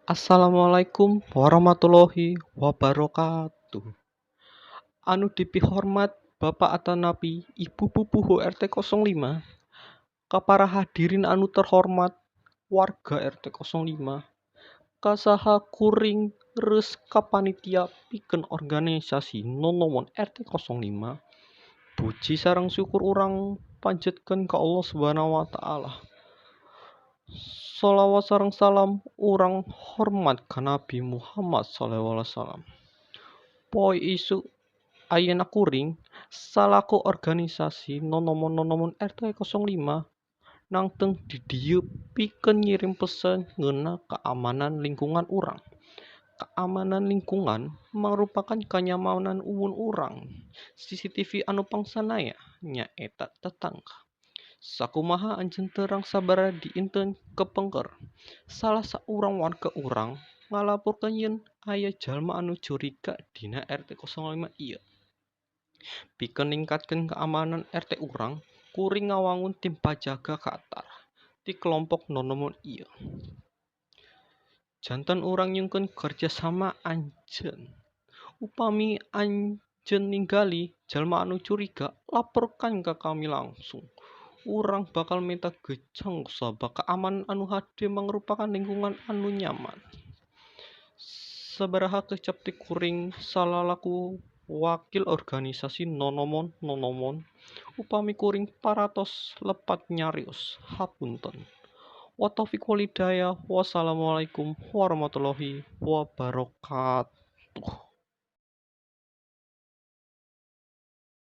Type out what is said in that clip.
Assalamualaikum warahmatullahi wabarakatuh. Anu dipihormat Bapak atanapi Ibu Pupuhu RT 05, ka para hadirin anu terhormat warga RT 05, kasaha kuring reus ka panitia pikeun organisasi nonomon RT 05. Puji sareng syukur urang panjatkeun ka Allah Subhanahu wa taala. Sholawat sareng salam urang hormat ka Nabi Muhammad shallallahu alaihi wasallam. Poe isuk ayeuna kuring salaku organisasi nonomon-nonomon RT 05 nangtung di dieu pikeun ngirim pesan ngeunah keamanan lingkungan urang. Keamanan lingkungan mangrupakan kanyamanan umum urang. CCTV anu pangsanaya nyaeta tetangga. Sakumaha anjeun terang sabaraha dinten kepengker, salah saurang warga urang ngalaporkeun yen aya jalma anu curiga dina RT 05 ieu. Pikeun ningkatkeun keamanan RT urang, kuring ngawangun tim pajaga kaantara ti kelompok nonomon ieu. Janten urang nyungkeun kerjasama anjeun. Upami anjeun ninggali jalma anu curiga, laporkan ka kami langsung. Urang bakal menta gejang sabab keamanan anu hade mangrupakan lingkungan anu nyaman. Sabaraha kecap ti kuring salalaku wakil organisasi nonomon nonomon, upami kuring paratos lepat nyarios hapunten. Wa taufiq wal hidayah. Wassalamualaikum warahmatullahi wabarakatuh.